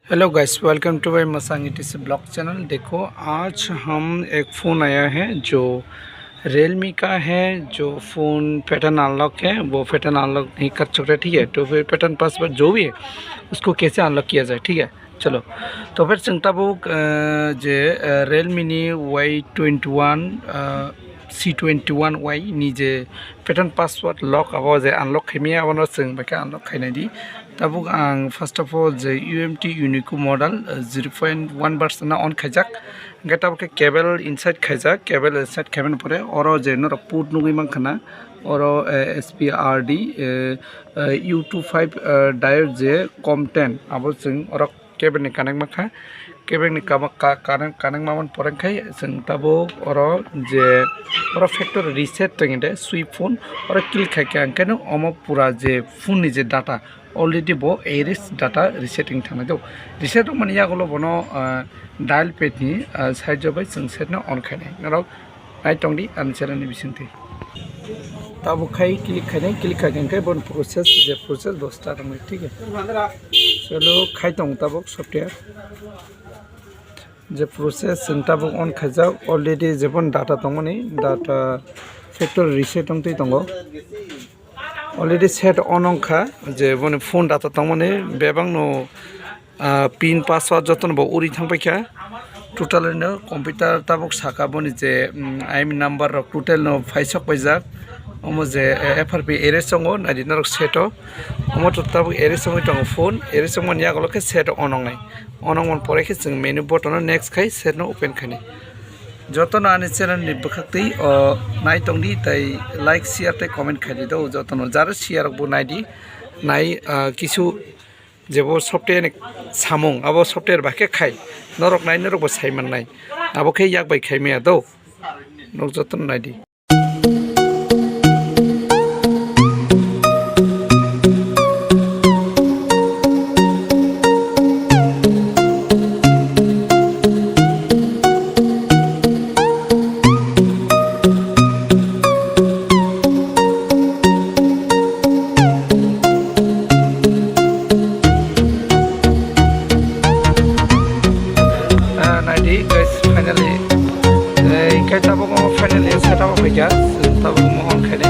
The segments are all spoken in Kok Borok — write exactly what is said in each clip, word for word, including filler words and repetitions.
Hello guys, welcome to my Masang E T C blog channel। देखो, आज हम एक फ़ोन आया है जो Realme का है, जो फ़ोन पैटर्न अनलॉक है, वो पैटर्न अनलॉक नहीं कर सकते, ठीक है। तो फिर पैटर्न पासवर्ड जो भी है, उसको कैसे अनलॉक किया जाए, ठीक है। चलो, तो फिर संगताबुक, अ, जे, अ, Realme ni Y twenty one, अ, C twenty one Y ni जे पैटर्न पासवर्ड लॉक abo जे अनलॉक खाइमिया, abono chwng bai khe unlock खाइनाidi। Tabuk ang first of all je U M T Unico model, uh, zero point one version no on khaijak, hwnkhe tabuk khe cable insert khaijak, cable insert khaimani pore oro je norok port nugwi mankha na, oro, uh, S P R D, uh, uh, U two five, uh, diode je COM ten abo chwng oro cable ni connect mankha, cable ni kama-, ka-, connect, connect mamani pore khai chwng tabuk oro je oro factory reset tongde sweep phone oro click khaikha hwnkhe no omo pura je phone ni je data already bo erase data reset wng thangnai do. Reset wngmani yagulo bono, ah, dial pad ni, ah, side o bai chwng set no on khainai. Norok nai tongdi ani channel ni bisingtwi. Tabuk khai click khainai, click khaikha hwnkhe bono process, je process bo start wngnai, thik hai. Chalo khai tong tabuk software. Je process chwng tabuk on khaijak, already jebon data tongmani, data factory reset wngtwi tongo. Already set on wngkha, je boni phone data tongmani bebakno, ah, pin password jotono bo uri thangpaikha. Total no computer tabuk saka boni je, mm, I M number rok total no phaisok paijak. Omo je, eh, F R P erase tongo, naidi norok set o. Omo to tabuk erase wngwi tongo phone, erase wngmani yagulo khe set on wngnai. On wngmani pore khe chwng menu button o next khai set no open khainai. Jotono ani channel ni bwkhaktwi o nai tongdi, tei like, share tei comment khaidi do jotono. Jara share rok bo naidi, nai, ah, kisu jebo software ni samung, abo software bai khe khai, norok nai, norok bo sai mannai. Abo khe yak bai khai maya do, nok jotono naidi. Ah, naidi guys, finally, eh, hingke tabuk o finally setup o phaikha, tabuk mohon khaini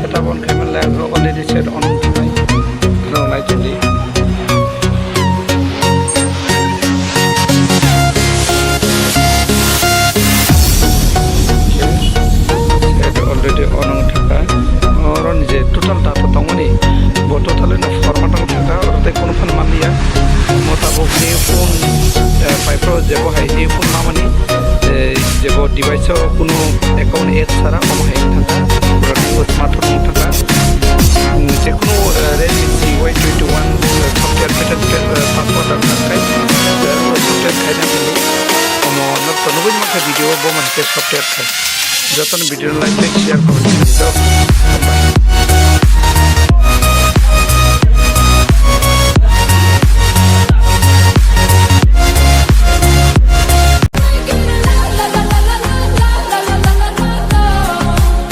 setup on khaimani le already set on thangwi rw nai tongdi. Set already on wng thangkha. Oro ni je total data tongmani, bo total no format wng thangkha, oro tei kunu phano manliya. Mo tabuk new phone, eh, pai phro jebo hai new phone mamani, eh, jebo device o kunu account add sara omo hai wng thangkha. Pura smartphone wng thangkha. Hmm, je kunu, eh, Redmi C Y twenty one, eh, software pattern, eh, password wng thangkha. Eh, software khaina hwnwi omo norok to nugwi mankha video bo mankhe software khai. Jotono video no like, like, share, comment khaidi do.